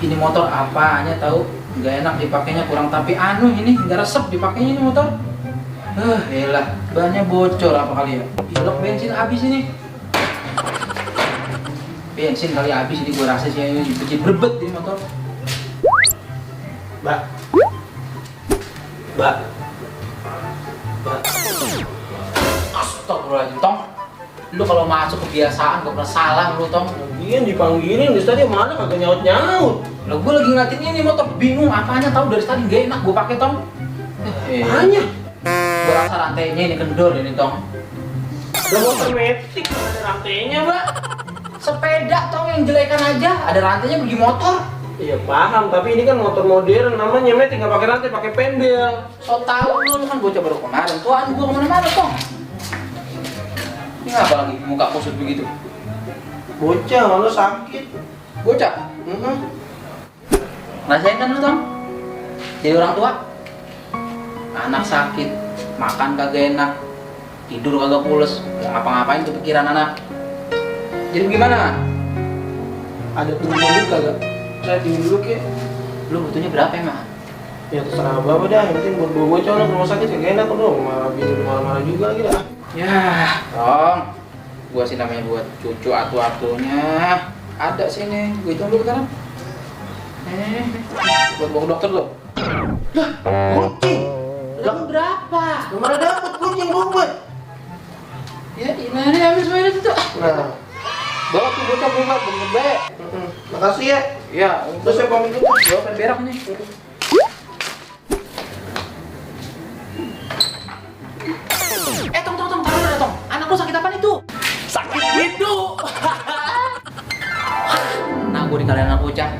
Ini motor apanya tahu? Nggak enak dipakainya, kurang tapi ini nggak resep dipakainya ini motor. Elah, bannya bocor apa kali ya? Ilok bensin habis ini. Bensin kali habis ini, gua rasa sih ini bikin berbet ini motor. Mbak. Mbak. Mbak. Astagfirullahaladzim, Tong. Lu kalau masuk kebiasaan gak pernah salam lu, Tong. Lagian dipanggilin dari tadi mana kagak nyaut-nyaut. Lah gua lagi ngeliatin ini motor, bingung apanya tahu dari tadi gak enak gua pakai, Tong. Apanya? Gua rasa rantainya ini kendor ini, Tong. Udah motor metik mana ada rantainya, Mbak? Sepeda, Tong, yang jelekan aja ada rantainya pergi motor. Iya paham, tapi ini kan motor modern namanya metik, nggak pakai rantai, pakai pendel. So tau lu kan bocah baru kemarin, tuan gua kemana-mana, Tong. Ini ngapa lagi muka kusut begitu? Bocah, malu sakit. Bocah? Rasain kan lu, Tong? Jadi orang tua? Anak sakit, makan kagak enak, tidur kagak pules, mau ngapa-ngapain tuh pikiran anak. Jadi gimana? Ada pinjam dulu kagak? Saya pinjam dulu ke. Lu butuhnya berapa emang? Ya terserah bapak dah, yang penting buat bawa bocah ke rumah sakit kagak enak dong. Malah bini marah-marah juga lagi dah. Ya, Tong. Gua sih namanya buat cucu atu-atunya. Ada sini, gua hitung dulu sekarang. Buat bawa ke dokter lo. Lah, kucing. Lah berapa? Mana dapat kucing bobot? Ya, ini ambil semuanya itu tuh. Nah, Bawa tuh bocah bunga, bener baik. makasih ya. Ya, Terus saya pamit dulu. bawa ke berak nih. Tong, taruh dulu, Tong. Anak lu sakit apaan itu? Sakit gitu. Nah, gua dikalahin anak bocah.